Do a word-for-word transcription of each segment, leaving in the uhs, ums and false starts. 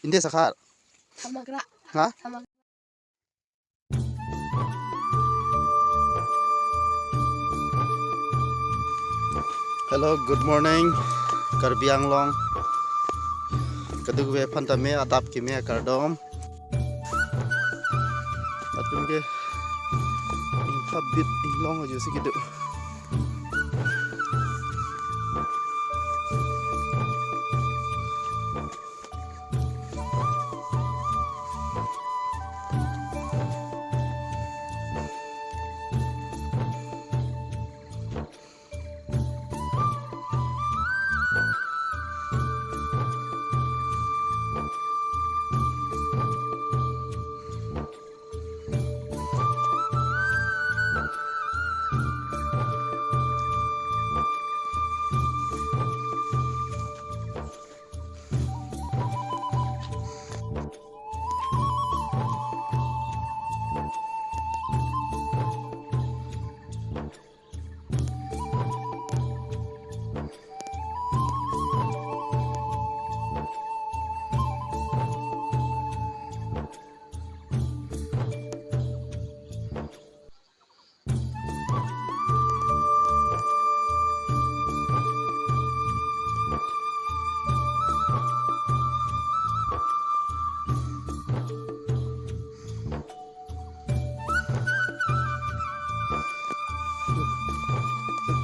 Inde Sakhar. Samagra. Ha? Samagra. Hello, good morning, Karbi Anglong. Kadokave aphan tame adap keme akardom. Latum ke ingphabit inglong ajosi kedo.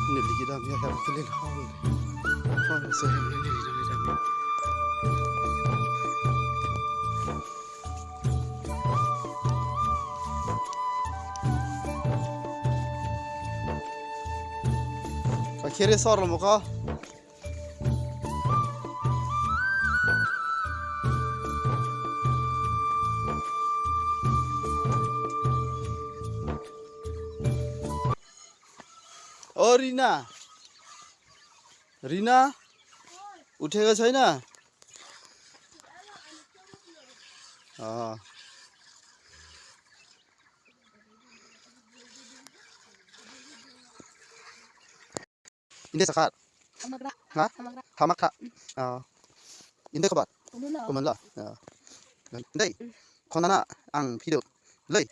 Neli kedam ya, ya, kelen hong. Hong se, neli kedam, kedam. Kakhere sor lo mo ko? O Rina. Rina. Uthega chai na? Ah. Inde Sakhar. Samagra. Ha? Samagra. Samagra. Ah. Inde Kabat. Komanla. Komanla. Ah. Inde. Khonana ang video. Lei.